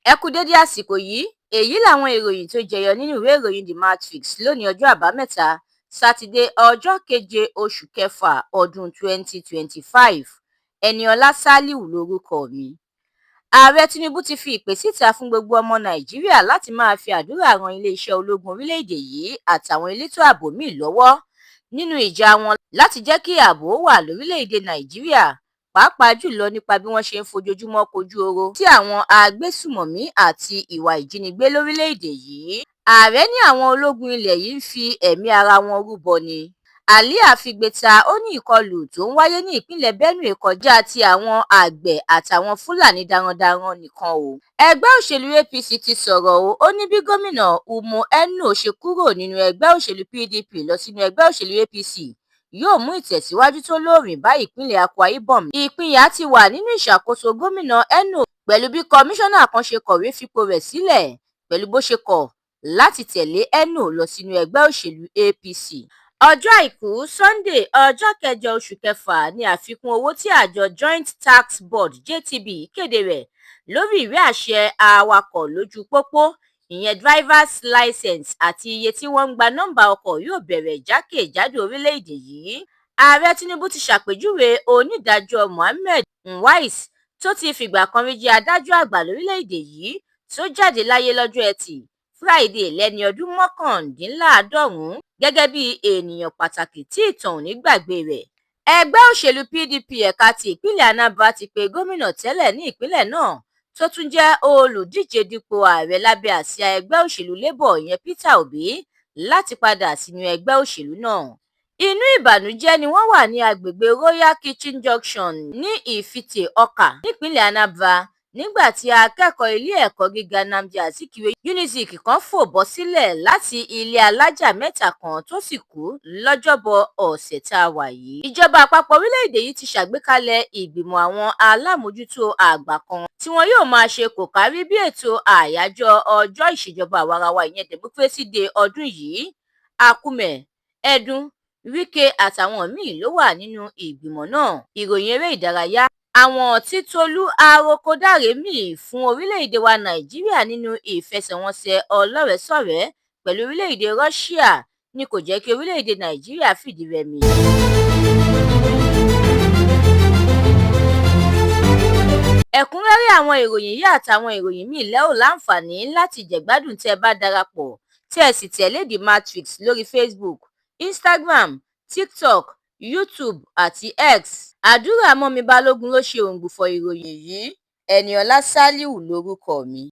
Ẹ kú dédé àsìkò yìí. Èyí làwọn ìròyìn tó jẹyọ nínú ìwé ìròyìn The Matrix lónìí, ọjọ́ Àbámẹ́ta Sátidé, ọjọ́ keje oṣù kẹfà ọdún 2025. Eniola Saliu lórúkọ mi. Ààrẹ Tinubu ti fi ìpè síta fún gbogbo ọmọ Nàìjíríà láti máa fi àdúrà ran iléeṣẹ́ ológun orílẹ̀-èdè yìí àtàwọn elétò ààbò míì lọ́wọ́ nínú ìjà wọn láti jẹ́ kí ààbò wà lórílẹ̀-èdè Nàìjíríà, pàápàá jùlọ nípa bí wọ́n ṣe ń fojoojúmọ́ kojú ọ̀rọ̀ sí àwọn agbésùmọ̀mí àti ìwà ìjínigbé lórílẹ̀-èdè yìí. Ààrẹ ní àwọn ológun ilẹ̀ yìí ń fi ẹ̀mí ara wọn rúbọ ni. Àlíà figbe ta, ó ní ìkọlù tó ń wáyé ní ìpínlẹ̀ Benue kọjá ti àwọn àgbẹ̀ àtàwọn Fúlàní darandaran nìkan o. Ẹgbẹ́ òṣèlú APC ti sọ̀rọ̀ o, ó ní bí gómìnà Umo Eno ṣe kúrò nínú ẹgbẹ́ òṣèlú PDP lọ sínú ẹgbẹ́ òṣèlú APC yóò mú ìtẹ̀síwájú tó lóòrìn bá ìpínlẹ̀ Akwa Ibom. Ìpínyà ti wà nínú ìṣàkóso gómìnà Eno pẹ̀lú bí kọmíṣánná kan ṣe kọ̀wé fipò rẹ̀ sílẹ̀ pẹ̀lú bó ṣe kọ̀ láti tẹ̀lé Eno lọ sínú ẹgbẹ́ òṣèlú APC. Ọjọ́ Àìkú Sannde, ọjọ́ kẹjọ oṣù kẹfà ní àfikún owó tí àjọ Joint Tax Board JTB kéde rẹ̀ lórí ìwé àṣẹ awakọ̀ lójú pópó, ìyẹn drivers licence, àti iye tí wọ́n ń gba nọ́ńbà ọkọ̀ yóò bẹ̀rẹ̀ jákèjádò orílẹ̀-èdè yìí. Ààrẹ Tinubu ti ṣàpèjúwe onídàájọ́ Mohammed Nways, tó ti fìgbà kan rí jẹ́ adájọ́ àgbà lórílẹ̀-èdè yìí, tó jáde láyé lọ́jọ́ Etí Friday lẹ́ni ọdún 89, gẹ́gẹ́ bí ènìyàn pàtàkì tí ìtàn ò ní gbàgbé rẹ̀. Ẹgbẹ́ òṣèlú PDP ẹ̀ka ti ìpínlẹ̀ Anambra ti pe gómìnà tẹ́lẹ̀ ní ìpínlẹ̀ náà tó tún jẹ́ olùdíje dupò ààrẹ lábẹ́ àsíá ẹgbẹ́ òṣèlú Labour, ìyẹn Peter Obi, láti padà sínú ẹgbẹ́ òṣèlú náà. Inú ìbànújẹ́ ni wọ́n wà ní agbègbè Royal Kitchen Junction ní Ifite Awka nípínlẹ̀ Anambra nígbà tí akẹ́kọ̀ọ́ ilé ẹ̀kọ́ gíga Nnamdi Azikiwe Unizik kan fò bọ́ sílẹ̀ láti ilé alájà mẹ́ta kan tó sì kú lọ́jọ́bọ̀ ọ̀sẹ̀ tá a wà yìí. Ìjọba àpapọ̀ orílẹ̀-èdè yìí ti ṣàgbékalẹ̀ ìgbìmọ̀ àwọn alámòójútó àgbà kan tí wọn yóò máa ṣe kòkáárí bí ètò àyájọ́ ọjọ́ ìṣèjọba àwarawa, ìyẹn Democracy Day ọdún yìí. Akume, Edun, Wike àtàwọn míín ló wà nínú ìgbìmọ̀ náà. Ìròyìn eré ìdárayá. Àwọn tí Tolú Arokodare mì fún orílẹ̀-èdè wa Nàìjíríà nínú ìfẹsẹ̀wọnsẹ̀ ọlọ́rẹ̀ẹ́sọ̀rẹ́ pẹ̀lú orílẹ̀-èdè Russia ni kò jẹ́ kí orílẹ̀-èdè Nàìjíríà fìdí rẹmi. Ẹ̀kúnrẹ́rẹ́ àwọn ìròyìn yìí àtàwọn ìròyìn míì lẹ́ ò láǹfààní láti jẹ̀gbádùn tẹ́ ẹ bá darapọ̀ tẹ́ ẹ sì tẹ̀lé The Matrix lórí Facebook, Instagram, TikTok, YouTube àti X. Àdúrà mọ́mi Balógun ló ṣe òǹgbùfọ̀ ìròyìn yìí. Eniola Saliu lórúkọ mi.